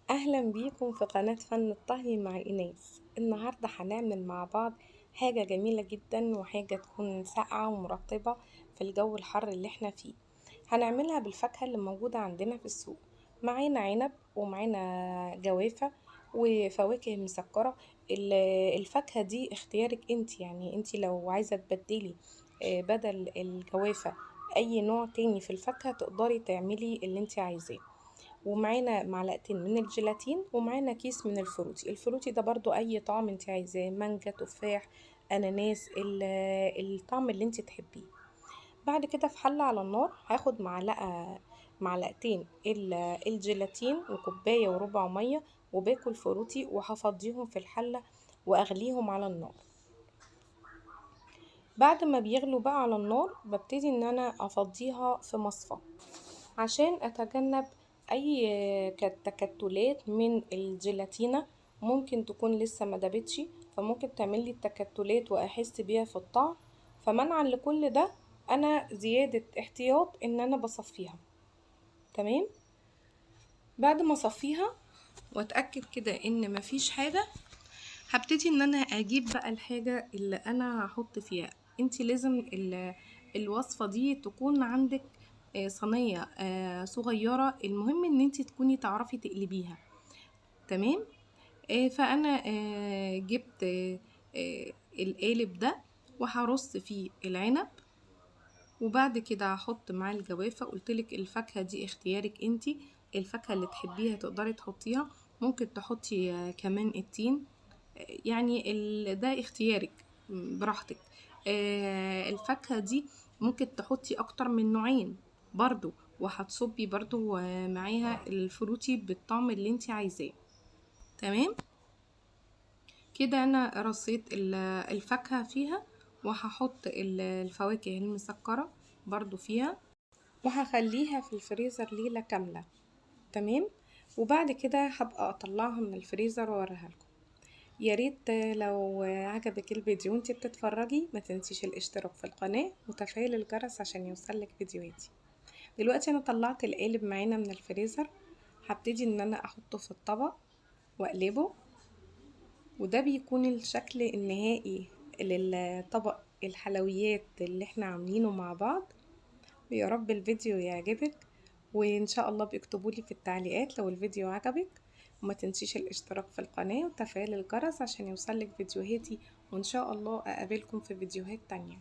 أهلا بيكم في قناة فن الطهي مع إيناس. النهاردة هنعمل مع بعض حاجة جميلة جدا، وحاجة تكون ساقعة ومرطبة في الجو الحر اللي احنا فيه. هنعملها بالفاكهة اللي موجودة عندنا في السوق. معانا عنب ومعانا جوافة وفواكه مسكرة. الفاكهة دي اختيارك انت، يعني انت لو عايزة تبدلي بدل الجوافة اي نوع تاني في الفاكهة تقدري تعملي اللي انت عايزاه. ومعانا معلقتين من الجيلاتين، ومعانا كيس من الفروتي. الفروتي ده برضو اي طعم انت عايزاه، مانجا، تفاح، اناناس، الطعم اللي انت تحبيه. بعد كده في حلة على النار هاخد معلقتين الجيلاتين وكوباية وربع مية وباكل فروتي، وهفضيهم في الحلة واغليهم على النار. بعد ما بيغلوا بقى على النار ببتدي ان انا افضيها في مصفى عشان اتجنب اي تكتلات من الجيلاتينة، ممكن تكون لسه ما دابتش، فممكن تعمل لي التكتلات واحس بيها في الطعم. فمنعا لكل ده انا زيادة احتياط ان انا بصفيها. تمام. بعد ما اصفيها واتاكد كده ان مفيش حاجة، هبتدي ان انا اجيب بقى الحاجة اللي انا هحط فيها. انتي لازم الوصفة دي تكون عندك صينية صغيرة، المهم ان انتي تكوني تعرفي تقلبيها. تمام. فانا جبت القالب ده وهرص فيه العنب، وبعد كده هحط معاه الجوافة. قلتلك الفاكهة دي اختيارك انتي، الفاكهة اللي تحبيها تقدري تحطيها، ممكن تحطي كمان التين، يعني ده اختيارك براحتك. الفاكهة دي ممكن تحطي اكتر من نوعين برضو، وهتصبي برضو معاها الفروتي بالطعم اللي انتي عايزاه. تمام كده انا رصيت الفاكهة فيها، وهحط الفواكه المسكرة برضو فيها، وهخليها في الفريزر ليلة كاملة. تمام. وبعد كده هبقى اطلعها من الفريزر واوريها لكم. يا ريت لو عجبك الفيديو وانتي بتتفرجي ما تنسيش الاشتراك في القناة وتفعيل الجرس عشان يوصلك فيديوهاتي. دلوقتي انا طلعت القالب معانا من الفريزر، هبتدي ان انا احطه في الطبق واقلبه، وده بيكون الشكل النهائي للطبق الحلويات اللي احنا عاملينه مع بعض. ويا رب الفيديو يعجبك، وان شاء الله بيكتبولي في التعليقات لو الفيديو عجبك، وما تنسيش الاشتراك في القناة وتفعيل الجرس عشان يوصلك فيديوهاتي، وان شاء الله اقابلكم في فيديوهات تانية.